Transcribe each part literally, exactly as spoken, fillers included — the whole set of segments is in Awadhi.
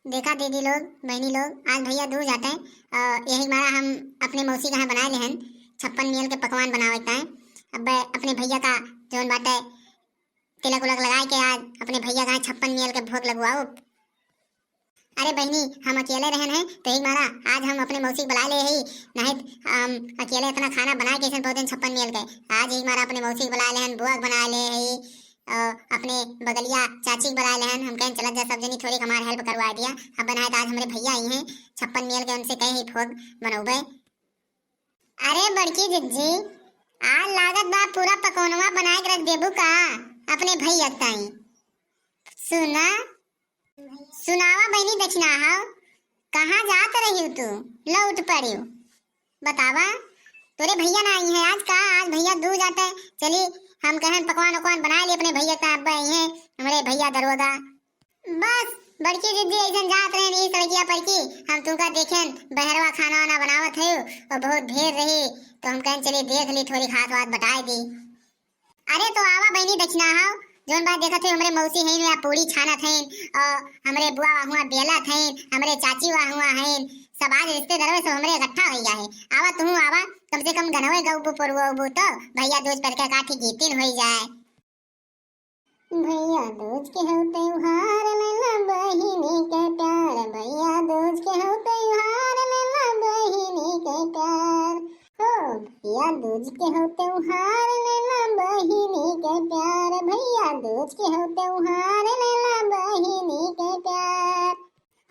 देखा दीदी लोग, बहिनी लोग, आज भैया दूज आटे, अ, यही मारा हम अपने मौसी कहाँ बनाए लेहन छप्पन मियल के पकवान बनावे ताए। अब अपने भैया का जौन बाटे तिलक उलक लगाए के आज अपने भैया कहाँ छप्पन मियल के भोग लगवाओ। अरे बहिनी, हम अकेले रहन है, तो यही मारा आज हम अपने मौसी के बुलाए ले ही, नहीं त हम अकेले इतना खाना बनाए कैसे पौधे छप्पन मियल के। आज यही मारा अपने मौसी के बुलाए लेहन, बुआ के बनाए ले ही, अ, अपने बगलिया चाची के बुलाए लेहन। हम कहें चलत जा सब जनी, थोड़ी हमार help करवा दिया। अब बनाए तो आज हमरे भैया आई हैं छप्पन मियल के, उनसे कहे ही भोग बनौबे। अरे बड़की जिज्जी, आज लागत बा पूरा पकौनवा बनाए के रख देबू का अपने भैया के ताई? सुना, सुनावा बहिनी दक्षिणा हो, कहाँ जात रही तू, लौट पड़ियो? बतावा, तोरे भैया ना आई हैं आज का? आज भैया दूज आटे, चली हम कहन पकवान उकवान बना ली अपने भैया का, अब आई हैं हमरे भैया दरोगा। बस बड़की जिज्जी ऐसन जात रहे नहीं सड़किया पर की, हम तुमका देखेन बहरवा खाना वाना बनावत है और बहुत भीड़ रही, तो हम कहन चली देख ली, थोड़ी हाथ वाथ बटाए दी। अरे तो आवा बहिनी दक्षिणा हो, जौन बात देखत है हमरे मौसी हैं या पूरी छानत हैं और हमरे बुआ हुआ बेलत हैं, हमरे चाची हुआ हुआ हैं, सब आज रिश्तेदार सब हमरे इकट्ठा हो गया है। आवा तू आवा, कम से कम गनवे गौबू पुरवबू तो भैया दूज पर के काठी गीतिन हो जाए। भैया दूज के हो त्योहार, लेला बहिनी के प्यार। भैया दूज के हो त्योहार, लेला बहिनी के प्यार। हो भैया दूज के हो त्योहार, लेला बहिनी के प्यार। भैया दूज के हो त्योहार, लेला बहिनी के प्यार।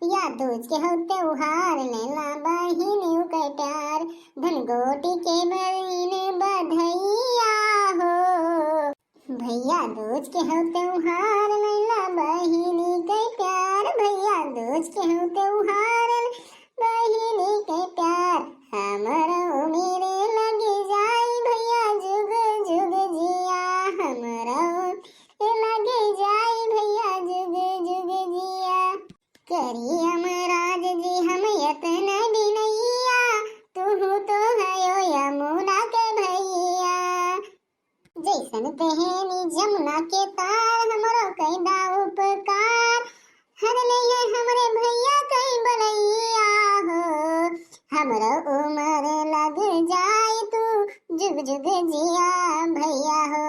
या दूज के हो त्योहार, लेला बहिनी के प्यार। धन गोटी के बहिन बधैया हो। भैया दूज के हो त्योहार, लेला बहिनी के प्यार। भैया दूज के हो त्योहार, बहिनी के प्यार। हमरो उमिर लग जाई भैया जुग जुग जिया। हमरो उमिर लग जाई भैया जुग जुग जिया। करी अमराज जी हम यतन बिनैया, तुहू तो हयो यमुना के भैया। जैसन तेहनी जमुना के तार, हमरो कैदा उपकार। हर लइहे हमरे भैया कई बलैया हो। हमरो उमर लग जाए तू जुग जुग जिया भैया हो।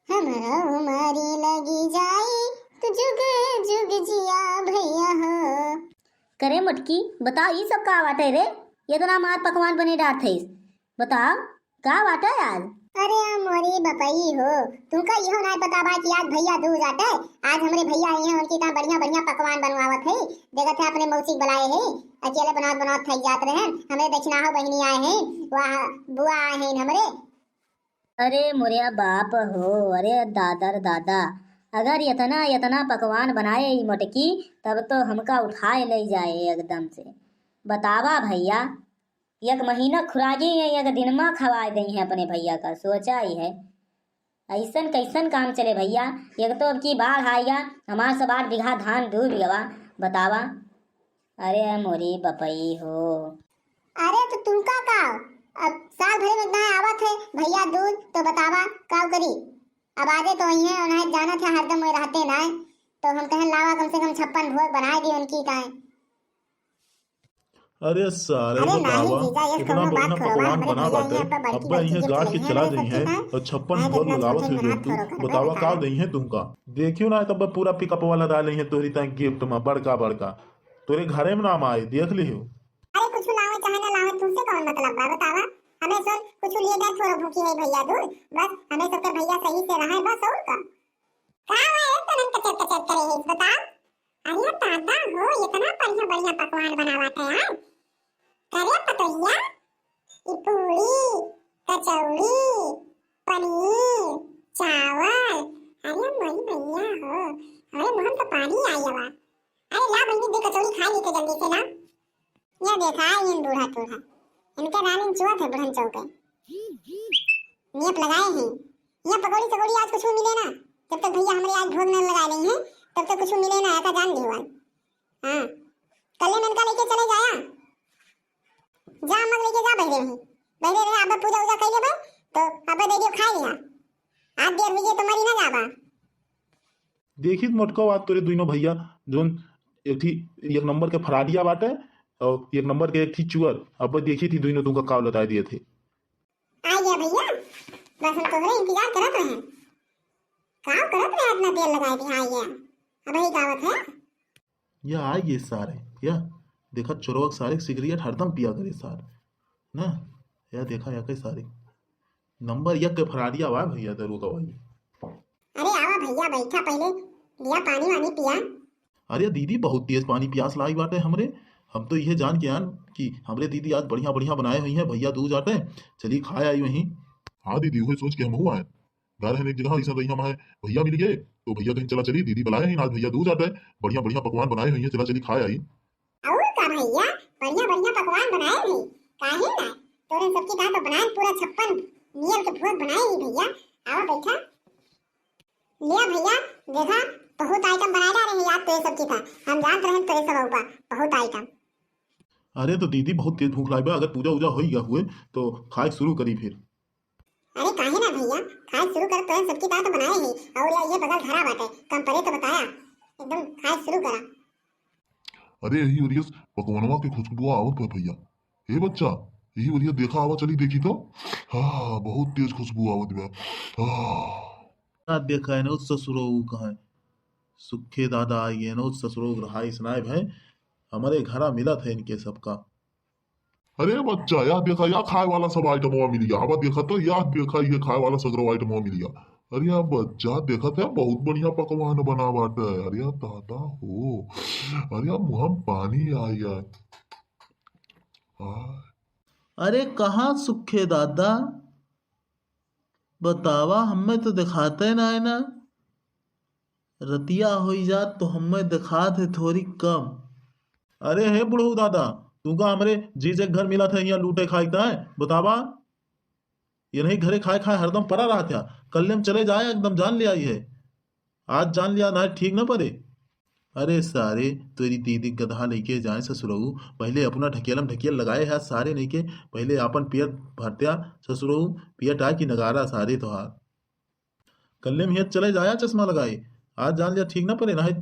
हमरो उमर लगी जाए तू जुग जुग जिया भैया हो। करे मोटकी, बताओ ई सब का बाटे रे? इतना मार पकवान बने डारत हइस, बताओ का बाटे आज? अरे मोरी बपई हो, तुमका इहो नाय पता बा कि आज भैया दूज आटे? आज हमरे भैया आई हैं, उनकी कहाँ बढ़िया बढ़िया पकवान बनवावत है। देखत है अपने मौसी के बुलाए है, अकेले बनावत बनावत थक जात रहे। हमरे दक्षिणा हो बहिनी आए हैं, वाह बुआ आए हैं हमरे। अरे मोरे बाप हो, अरे दादा रे दादा, अगर इतना इतना पकवान बनाए ई मोटकी, तब तो हमका उठाए ले जाए एकदम से। बतावा भैया, एक महीना खुराकी है, एक दिन मा खवाए दई है अपने भैया का, सोचा ही है। ऐसन कैसन काम चले भैया? एक तो अब की बाढ़ आइया, हमार सब आठ बीघा धान डूब गवा, बतावा। अरे मोरी बपई हो। अरे तो तुमका का, अब साल भरे में इतना आवत है भैया दूज, तो बतावा का करी? अब आजे तो वही है, उन्हें जानत है हरदम वही रहते ना, तो हम कहन लावा कम से कम छप्पन भोग बनाए दी उनकी काहे। अरे सारे अरे नाही बतावा, जीजा, ये इतना कौनो बात बढ़िया थोड़ा बा, पकवान हमरे बना भैया बाटे, यहाँ पर बड़की अब्बा बड़की यहाँ gift गा के लइहे, चला वैसे दई है, कथी ना? और छप्पन भोग लगावत है जो तू, बतावा का दई है तुमका? देखियो ना, तब पूरा पिकअप वाला डाले हैं तोहरी ताई gift में बड़का बड़का, तोरे घरे में नाम आए, देख लियो। अरे कुछ लावे चाहे ना लावे, तुमसे कौन मतलब बा, बतावा? हमें सब कुछ लिए गए, थोड़ा भूखी है भैया दूज, बस हमें सबके भैया सही से रहे, बस और का? का हुआ है, तनन कचर कचर करे है, बताओ? अरे दादा हो, इतना बढ़िया बढ़िया पकवान बनावत है यार। करे पतोहिया, ई पूरी, कचौड़ी, पनीर, चावल। अरे मोरी मैया हो, अरे मुँह में तो पानी आई बा। अरे ला बहिनी, दे कचौड़ी खा ली के जल्दी से ला। या देखा, इन बूढ़ा टूढ़ा, इनके रानी चुआ थे बुढ़न चौके। नियत लगाए हैं, या पकौड़ी सकौड़ी आज कुछ मिले ना, जब तक भैया हमरे आज भोग न लगा रही हैं, तब तक कुछ मिले ना, ऐसा जान लियो आज। हाँ, कल्ले में इनका लेके चले जाया। जा मत लेके जा, बहरे रही, बहरे रहे, अब पूजा उजा कर लेबे, तो अब दे दियो खाए लिया। आज देर हुई है तो मरी ना जाबा। देखित मोटको बात तोरे दुइनो भैया, जोन एक ठी एक नंबर के फराडिया बाटे और एक नंबर के एक ठी चुअर। अब देखी थी दुइनो तुमका काव लताए दिए थे। आ गया भैया, बस हम तोहरे इंतजार करत रहे। काव करत रहे इतना देर लगाए थे, आ गया। अब यही गावत है। या आ गए सारे, या देखा चोरवा के सारे सिगरेट हरदम पिया करे सार ना। या देखा या के सारे नंबर एक के फराडिया बा भैया दरोगा भाई। अरे आवा भैया, बैठा, पहले लिया पानी वानी पिया। अरे दीदी, बहुत तेज पानी प्यास लागी बाटे हमरे। हम तो इहे जान के आन कि हमरे दीदी आज बढ़िया बढ़िया बनाए हुई हैं, भैया दूज आटे, चली खाए आई वहीं। हाँ दीदी, वही सोच के हम हुआ है। घर है एक जगह, ऐसा रही हम है, भैया मिल गए, तो भैया कहीं चला चली, दीदी बुलाए हैं आज, भैया दूज आटे, बढ़िया बढ़िया पकवान बनाए हुई हैं, चला चली खाए आई। और का भैया, बढ़िया बढ़िया पकवान बनाए हैं, काहे ना? तोरे सबकी का तो बनाए पूरा छप्पन नियर के भोज बनाए ही भैया। आवा बैठा। लिया भैया, देखा, बहुत आइटम बनाए डाले हैं यार तोरे सबकी का। हम जानत रहे तोरे सब आउबा, बहुत आइटम। अरे तो दीदी, बहुत तेज भूख लागी बा, अगर पूजा उजा होई गया हुए तो खाए शुरू करी फिर। अरे काहे ना भैया, खाए शुरू कर, तोरे सबकी का तो बनाए हैं। और या ये बगल धरा बाटे, कम परे तो बताया, एकदम खाए शुरू करा। अरे यही ओरियस पकवनवा के खुशबुआ आवत बा भैया। ए बच्चा, यही ओरिया देखा, आवा चली देखी तो। हाँ, बहुत तेज खुशबू आवत बा। हाँ। ना देखा है ना ससुरो कहाँ सुखे दादा आई है ना ससुरो रहाई सुनाए भाई। हमारे घरा मिलत है इनके सबका। अरे बच्चा, या देखा, या खाए वाला सब आइटमवा मिल गया। आवा देखा तो, या देखा, ये खाए वाला सगरो आइटमवा मिल गया। अरे या बच्चा, देखत है, बहुत बढ़िया पकवान बना बाटे। अरे या दादा हो, अरे या मुँह में पानी आ गया। हाँ। अरे कहाँ सुखे दादा, बतावा, हमें तो दिखाते ना है ना। रतिया होई जात तो हमें दिखात है थोड़ी कम। अरे हे बुढ़ऊ दादा, तू का हमरे जीजे के घर मिला था यहाँ लूटे खाए ताए? बतावा, ये नहीं घरे खाए खाए हरदम पड़ा रहा था। कल्ले में चले जाए, एकदम जान ले आई है। आज जान लिया ना, ठीक ना पड़े। अरे सारे, तेरी दीदी गधा लेके जाए ससुरऊ, पहले अपना ढकेलम ढकेल लगाए है सारे नहीं के, पहले अपन पेट भरत्या ससुरऊ, पेट आए की नगारा सारे तोहार। कल्ले में हियत चले जाया चश्मा लगाए, आज जान लिया ठीक ना पड़े, ना है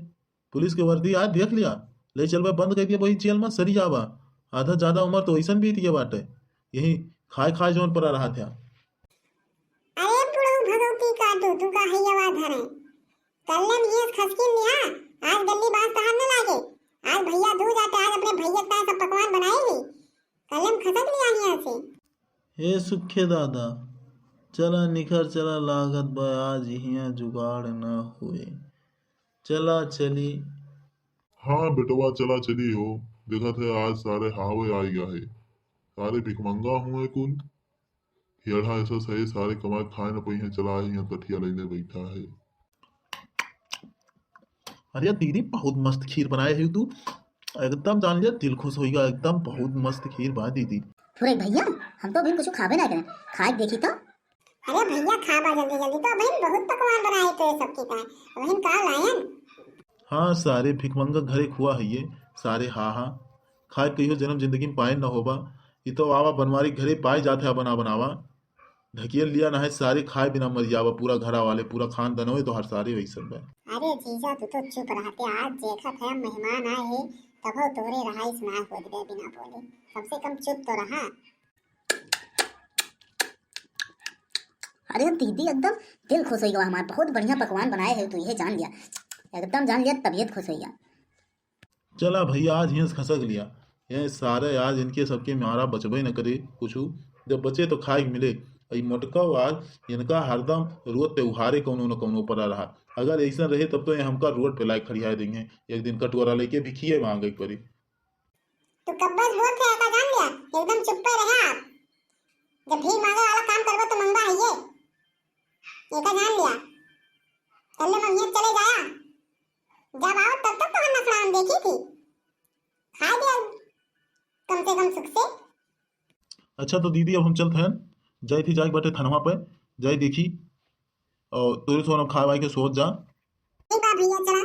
पुलिस के वर्दी आज देख लिया, ले चलबा बंद कर दिया वही जेल में, सरी जाबा। आधा ज्यादा उम्र तो वैसन बीत गया बाटे, यही खाए खाए जौन पड़ा रहा था। अरे बुढ़ऊ भगवती काटू, तू का हैया धरे, कल्ले में हियत खसकिन लिया, आज गल्ली बांस तहार न लागे, आज भैया दूज आटे, आज अपने भैया का सब पकवान बनाए ही, कल्ले में खसक लिया हिया से। हे सुखे दादा, चला निखर चला, लागत बा आज हियाँ जुगाड़ न हुए। चला चली। हाँ बेटवा, चला चली हो। देखत है आज सारे हावे आई गया है। सारे भिखमंगा हुए कुल। हेड़ा ऐसा सही सारे कमाए खाए न पई हैं, चला आई यहाँ कठिया लेने बैठा है। अरे दीदी, बहुत मस्त खीर बनाए है तू, एकदम जान लिया दिल खुश होइगा, एकदम बहुत मस्त खीर बा दीदी। थोड़े भैया, हम तो अभी कुछ खाबे ना करें, खाए देखी तो। अरे भैया, खाबा जल्दी जल्दी, तो अभी बहुत पकवान बनाए तो ये सबके का, अभी का लायन। हाँ, सारे भिखमंगा घरे खुआ है ये, सारे हा हा खाए कहियो जन्म जिंदगी में पाए न होबा। ये तो आवा बनवारी घरे पाए जात है बना बनावा। ढकेल लिया ना है सारे, खाए बिना मर जावा पूरा घरा वाले, पूरा खानदानवे तोहार सारे वैसन बा। अरे जीजा, तू तो चुप रहते, आज देखत है मेहमान आए है, तबो तोरे रहाइस ना होत बे बिना बोले, कम से कम चुप तो रहा। अरे दीदी, एकदम दिल खुश होइगा हमार, बहुत बढ़िया पकवान बनाए है तू, ये जान लिया, एकदम जान लिया तबीयत खुश होइगा। चला भैया, आज हिंस खसक लिया। ये सारे आज इनके सबके मारा बचबे न करे कुछ, जब बचे तो खाए के मिले। ई मोटका आज इनका हरदम रोज त्योहारे कौनो न कौनो पड़ा रहा। अगर ऐसा रहे तब तो ये हमका रोड पे लाए खड़िया देंगे, एक दिन कटोरा लेके भिखिए मांगे के पड़ी। तू कब्बे से बोलत है, एका जान लिया, एकदम चुप्पे रहे आप। जब भीख मांगे वाला काम करबो तो मंगवा है ये, एका जान लिया। कल्ले मम्मी चले जाया, जब आओ तब तक तो हम नखड़ा हम देखी थी, खाए दे कम से कम सुख से। अच्छा तो दीदी, अब हम चलत हैं, जाए थी जाए बाटे थनवा पे, जाए देखी और तोरे सोना खाए वाए के सोच जा। ठीक बा भैया, चला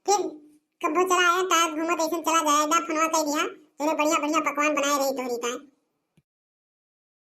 फिर कब्बो चला आया, तार घूमत ऐसे चला जाए, जा फोनवा कर दिया, तोरे बढ़िया बढ़िया पकवान बनाए रही तोरी का।